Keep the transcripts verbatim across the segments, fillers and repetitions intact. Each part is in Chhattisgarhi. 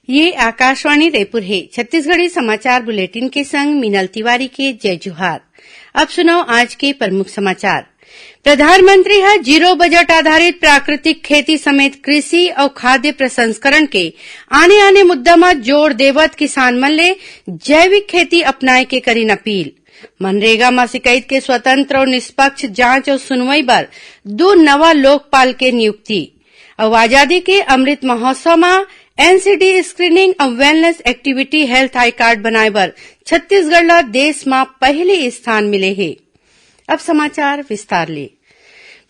ये आकाशवाणी रायपुर हे। छत्तीसगढ़ी समाचार बुलेटिन के संग मीनल तिवारी के जय जोहार। अब सुनव आज के प्रमुख समाचार। प्रधानमंत्री ह जीरो बजट आधारित प्राकृतिक खेती समेत कृषि अउ खाद्य प्रसंस्करण के आने-आने मुद्दा म जोर देवत किसान मन ले जैविक खेती अपनाए के करिन अपील। मनरेगा म शिकायत के स्वतंत्र अउ निष्पक्ष जांच अउ सुनवाई बर दू नवा लोकपाल के नियुक्ति। अउ आजादी के अमृत महोत्सव म एनसीडी स्क्रीनिंग अउ wellness activity health I card बनाए बर छत्तीसगढ़ ल देश म पहली स्थान मिले हे। अब समाचार विस्तार ले।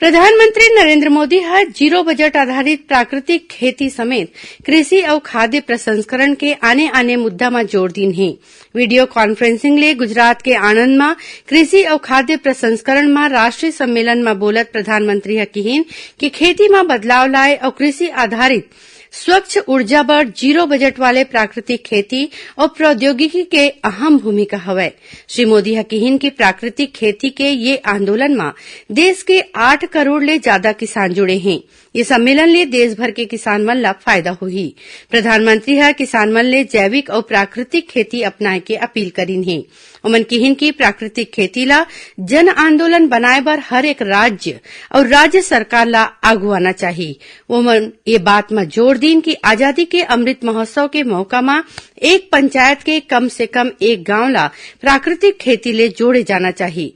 प्रधानमंत्री नरेंद्र मोदी ह जीरो बजट आधारित प्राकृतिक खेती समेत कृषि अउ खाद्य प्रसंस्करण के आने-आने मुद्दा म जोर दीन हे। वीडियो कॉन्फ्रेंसिंग ले गुजरात के आणंद म कृषि अउ खाद्य प्रसंस्करण म राष्ट्रीय सम्मेलन म बोलत प्रधानमंत्री ह किहीन कि खेती म बदलाव लाए अउ कृषि आधारित स्वच्छ ऊर्जा बर जीरो बजट वाले प्राकृतिक खेती अउ प्रौद्योगिकी के अहम भूमिका हवय। श्री मोदी ह किहीन कि प्राकृतिक खेती के ये आंदोलन म देश के आठ करोड़ ले जादा किसान जुड़े हें। ये सम्मेलन ले देश भर के किसान मन ला फायदा होही। प्रधानमंत्री ह किसान मन ले जैविक अउ प्राकृतिक खेती अपनाए के अपील करिन हे। ओमन किहीन कि प्राकृतिक खेती ला जन आंदोलन बनाए बर हर एक राज्य अउ राज्य सरकार ला आगू आना चाही। ओमन ये बात म जोर दीन कि आजादी के अमृत महोत्सव के मौका म एक पंचायत के कम से कम एक गांव ला प्राकृतिक खेती ले जोड़े जाना चाही।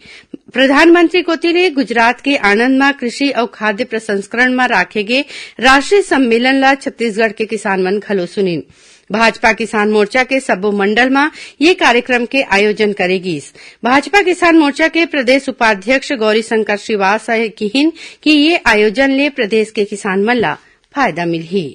प्रधानमंत्री कोति ले गुजरात के आणंद म कृषि अउ खाद्य प्रसंस्करण म राखे गे राष्ट्रीय सम्मेलन ला छत्तीसगढ़ के किसान मन घलो सुनिन। भाजपा किसान मोर्चा के सब्बो मंडल म ये कार्यक्रम के आयोजन करे गीस। भाजपा किसान मोर्चा के प्रदेश उपाध्यक्ष गौरी शंकर श्रीवास ह किहीन कि ये आयोजन ले प्रदेश के किसान मन ला फायदा मिलही।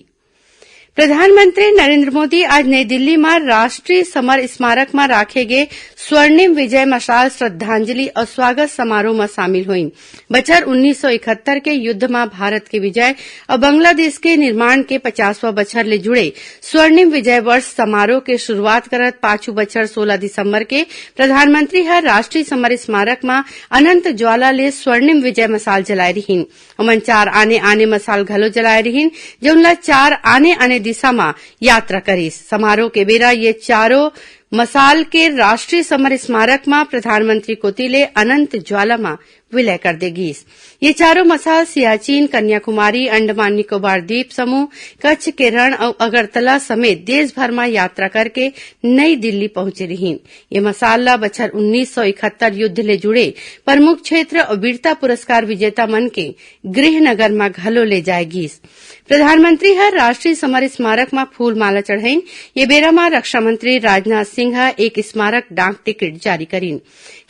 प्रधानमंत्री नरेंद्र मोदी आज नई दिल्ली म राष्ट्रीय समर स्मारक म राखे गे स्वर्णिम विजय मशाल श्रद्धांजलि अउ स्वागत समारोह म शामिल होइन। बछर उन्नीस सौ इकहत्तर के युद्ध म भारत के विजय अउ बांग्लादेश के निर्माण के पचासवां बछर ले जुड़े स्वर्णिम विजय वर्ष समारोह के शुरुआत करत पाछू बछर सोलह दिसंबर के प्रधानमंत्री ह राष्ट्रीय समर स्मारक म अनंत ज्वाला ले स्वर्णिम विजय मशाल जलाए रिहीन। ओमन चार आने-आने मशाल घलो जलाए रिहीन, जउन ल चार आने-आने दिशा म यात्रा करिस। समारोह के बेरा ये चारों मशाल के राष्ट्रीय समर स्मारक म प्रधानमंत्री कोति ले अनंत ज्वाला म विलय कर दे गीस। ये चारों मशाल सियाचिन, कन्याकुमारी, अंडमान निकोबार द्वीप समूह, कच्छ के रण अउ अगरतला समेत देश भर म यात्रा करके नई दिल्ली पहुंचे रिहीन। ये मशाल ल बछर उन्नीस सौ इकहत्तर युद्ध ले जुड़े प्रमुख क्षेत्र अउ वीरता पुरस्कार विजेता मन के गृह नगर म घलो ले जाए गीस। प्रधानमंत्री ह राष्ट्रीय समर स्मारक म फूल माला चढ़ाइन। ये बेरा म रक्षा मंत्री राजनाथ सिंह ह एक स्मारक डाक टिकट जारी करिन।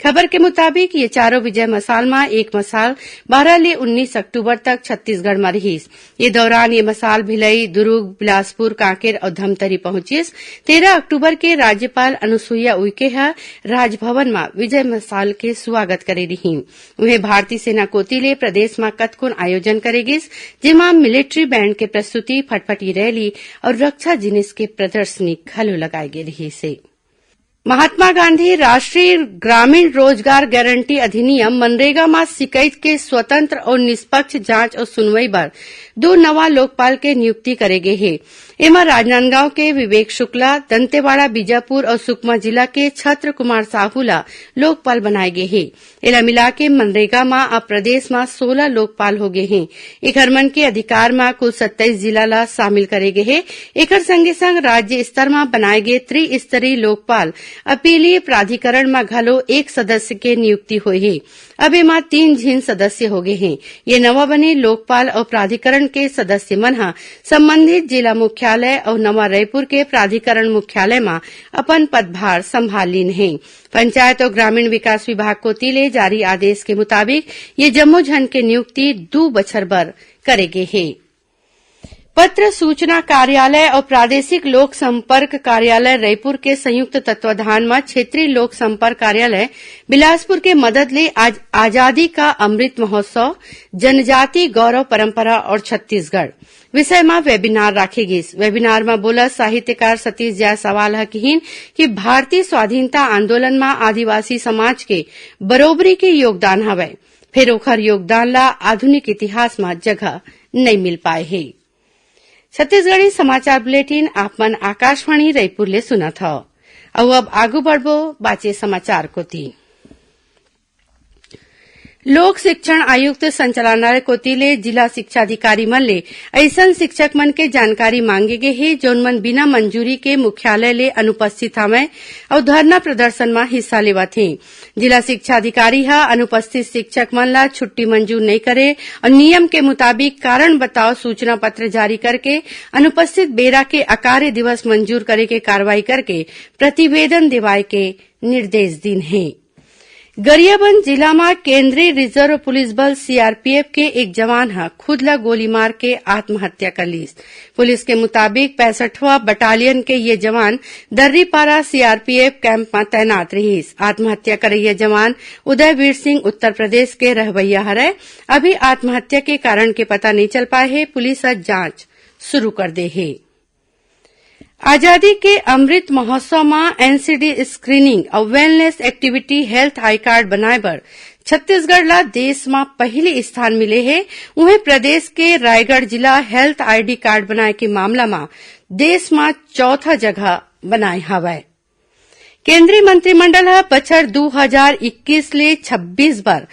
खबर के मुताबिक, ये चारों विजय मशाल म एक मशाल बारह ले उन्नीस अक्टूबर तक छत्तीसगढ़ म रिहिस। ये दौरान ये मशाल भिलई, दुरूग, बिलासपुर, कांकेर अउ धमतरी पहुंचिस। तेरह अक्टूबर के राज्यपाल अनुसुईया उइके ह राजभवन म विजय मशाल के स्वागत करे रिहीन। उहें, भारतीय सेना कोति ले प्रदेश म कतकोन आयोजन करे गिस, जेमा मिलिट्री बैंड के प्रस्तुति, फटफटी रैली अउ रक्षा जिनिस के प्रदर्शनी घलो लगाए गे रिहिस हे। महात्मा गांधी राष्ट्रीय ग्रामीण रोजगार गारंटी अधिनियम, मनरेगा, म सिकइत के स्वतंत्र अउ निष्पक्ष जांच अउ सुनवाई बर दू नवा लोकपाल के नियुक्ति करे गे हे। एमा राजनांदगांव के विवेक शुक्ला, दंतेवाड़ा, बीजापुर अउ सुकमा जिला के छत्र कुमार साहू ला लोकपाल बनाए गे हे। एला मिलाके मनरेगा म अब प्रदेश म सोलह लोकपाल हो गे हे। एखर मन के अधिकार म कुल सत्ताईस जिला ला शामिल करे गे हे। एखर संगे-संग राज्य स्तर म बनाए गे त्रिस्तरीय लोकपाल अपीलीय प्राधिकरण म घलो एक सदस्य के नियुक्ति होए हे। अब एमा तीन झिन सदस्य हो गे हे। ये नवा बने लोकपाल अउ प्राधिकरण के सदस्य मन ह संबंधित जिला मुख्यालय अउ नवा रायपुर के प्राधिकरण मुख्यालय म अपन पदभार संभाल लीन हे। पंचायत अउ ग्रामीण विकास विभाग कोति ले जारी आदेश के मुताबिक, ये जम्मो झन के नियुक्ति दू बछर बर करे गे हे। पत्र सूचना कार्यालय अउ प्रादेशिक लोक संपर्क कार्यालय रायपुर के संयुक्त तत्वाधान म क्षेत्रीय लोक संपर्क कार्यालय बिलासपुर के मदद ले आज आजादी का अमृत महोत्सव, जनजाति गौरव परंपरा और छत्तीसगढ़ विषय म वेबिनार राखे गिस। वेबिनार म बोलत साहित्यकार सतीश जायसवाल ह किहिन कि भारतीय स्वाधीनता आंदोलन म आदिवासी समाज के बरोबरी के योगदान हवय, फेर ओखर योगदान ला आधुनिक इतिहास म जगह नइ मिल पाए हे। छत्तीसगढ़ी समाचार बुलेटिन आप मन आकाशवाणी रायपुर ले सुनत हव। अउ अब आगू बढ़बो बाचे समाचार कोति। लोक शिक्षण आयुक्त संचालनालय कोति ले जिला शिक्षा अधिकारी मन ले अइसन शिक्षक मन के जानकारी मांगे गे हे, जौन मन बिना मंजूरी के मुख्यालय ले अनुपस्थित हवंय अउ धरना प्रदर्शन म हिस्सा लेवत हें। जिला शिक्षा अधिकारी ह अनुपस्थित शिक्षक मन ला छुट्टी मंजूर नइ करे अउ नियम के मुताबिक कारण बताओ सूचना पत्र जारी करके अनुपस्थित बेरा के अकार्य दिवस मंजूर करे के कार्रवाई करके प्रतिवेदन देवाए के निर्देश दीन हे। गरियाबंद जिला म केंद्रीय रिजर्व पुलिस बल, सीआरपीएफ, के एक जवान ह खुद ल गोली मार के आत्महत्या कर लीस। पुलिस के मुताबिक, पैंसठवां बटालियन के ये जवान दर्रीपारा सीआरपीएफ कैंप म तैनात रिहिस। आत्महत्या करइया जवान उदयवीर सिंह उत्तर प्रदेश के रहवइया हरय। अभी आत्महत्या के कारण के पता नइ चल पाए हे। पुलिस ह जांच शुरू कर दे हे। आजादी के अमृत महोत्सव म एनसीडी स्क्रीनिंग अउ wellness activity health I card बनाए बर छत्तीसगढ़ ला देश म पहिली स्थान मिले हे। उहें, प्रदेश के रायगढ़ जिला हेल्थ आईडी कार्ड बनाए के मामला म देश म चौथा जगह बनाए हवय। केंद्रीय मंत्रिमंडल ह बछर दू हजार इक्कीस ले छब्बीस बर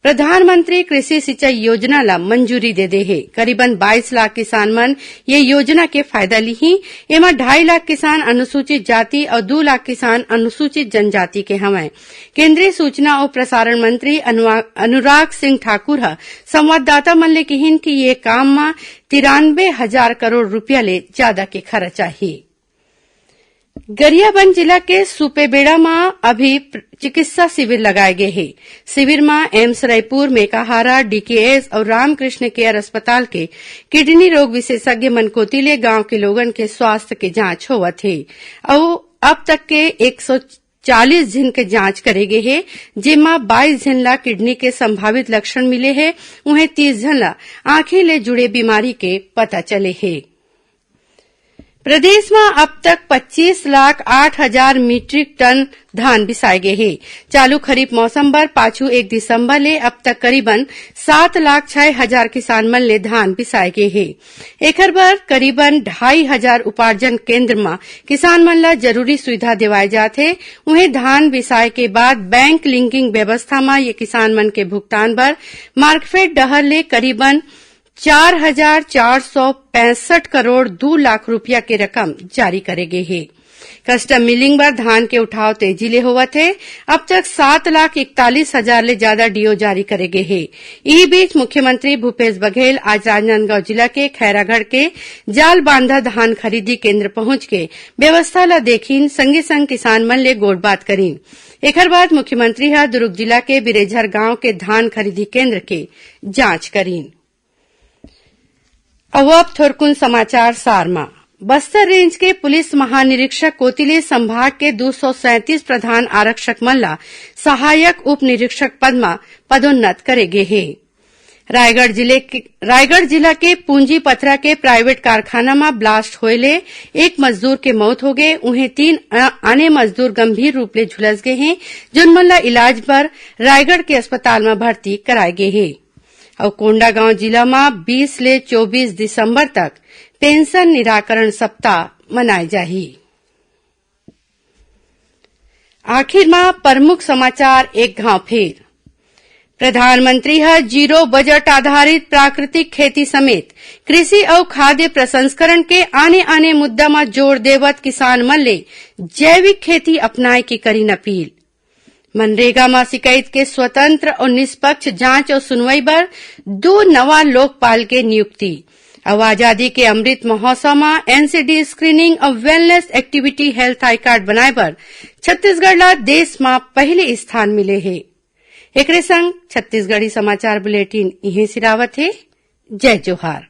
प्रधानमंत्री कृषि सिंचाई योजना ला मंजूरी दे दे हे। करीबन बाईस लाख किसान मन ये योजना के फायदा लिही। एमा ढाई लाख किसान अनुसूचित जाति अउ दू लाख किसान अनुसूचित जनजाति के हवंय। केंद्रीय सूचना अउ प्रसारण मंत्री अनुआ-, अनुराग सिंह ठाकुर ह संवाददाता मन ले किहिन कि ये काम म तिरानबे हजार करोड़ रुपया ले जादा के खर्च आही। गरियाबंद जिला के सुपेबेड़ा म अभी प्र-, चिकित्सा शिविर लगाए गे हे। शिविर म एम्स रायपुर, मेकाहारा, डीकेएस अउ रामकृष्ण केयर अस्पताल के किडनी रोग विशेषज्ञ मन कोति ले गांव के लोगन के स्वास्थ्य के जांच होवत हे अउ अब तक के एक सौ चालीस झिन के जांच करे गे हे, जेमा बाईस झिन ला किडनी के संभावित लक्षण मिले हे, उहें तीस झन ला आंखी ले जुड़े बीमारी के पता चले हे। प्रदेश म अब तक पच्चीस लाख आठ हजार मीट्रिक टन धान बिसाए गे हे। चालू खरीफ मौसम बर पाछू एक दिसंबर ले अब तक करीबन सात लाख छह हजार किसान मन ले धान बिसाए गे हे। एखर बर करीबन ढाई हजार उपार्जन केंद्र म किसान मन ल जरूरी सुविधा देवाए जात हे। उहें, धान बिसाए के बाद बैंक लिंकिंग व्यवस्था म ये किसान मन के भुगतान बर मार्कफेड डहर ले करीबन चार हजार चार सौ पैंसठ करोड़ दू लाख रुपया के रकम जारी करे गे हे। कस्टम मिलिंग बर धान के उठाव तेजी ले होवत हे। अब तक सात लाख इकतालीस हजार ले जादा डीओ जारी करे गे हे। इही बीच, मुख्यमंत्री भूपेश बघेल आज राजनांदगांव जिला के खैरागढ़ के जालबांधा धान खरीदी केंद्र पहुंच के व्यवस्था ल देखिन, संगे संग किसान मन ले गोठबात करिन। एखर बाद मुख्यमंत्री ह दुरूग जिला के बिरेझर गांव के धान खरीदी केंद्र के जांच करिन। अउ अब थोरकुन समाचार सार म। बस्तर रेंज के पुलिस महानिरीक्षक कोति ले संभाग के दू सौ सैंतीस प्रधान आरक्षक मन ला सहायक उप निरीक्षक पद म पदोन्नत करे गे हे। रायगढ़ जिले के, रायगढ़ जिला के पूंजी पथरा के प्राइवेट कारखाना म ब्लास्ट होए ले एक मजदूर के मौत हो गे, उहें तीन अ-, आने मजदूर गंभीर रूप ले झुलस गे हें, जोन मन ला इलाज बर रायगढ़ के अस्पताल म भर्ती कराए गे हे। अउ कोंडागांव जिला म बीस ले चौबीस दिसंबर तक पेंशन निराकरण सप्ताह मनाए जाही। आखिर म प्रमुख समाचार एक घांव फेर। प्रधानमंत्री ह जीरो बजट आधारित प्राकृतिक खेती समेत कृषि अउ खाद्य प्रसंस्करण के आने-आने मुद्दा म जोर देवत किसान मन ले जैविक खेती अपनाए के करिन अपील। मनरेगा म शिकायत के स्वतंत्र अउ निष्पक्ष जांच अउ सुनवाई बर दू नवा लोकपाल के नियुक्ति। अउ आजादी के अमृत महोत्सव म एनसीडी स्क्रीनिंग अउ wellness activity health I card बनाए बर छत्तीसगढ़ ला देश म पहिली स्थान मिले हे। एकरे संग छत्तीसगढ़ी समाचार बुलेटिन इहें सिरावत हे। जय जोहार।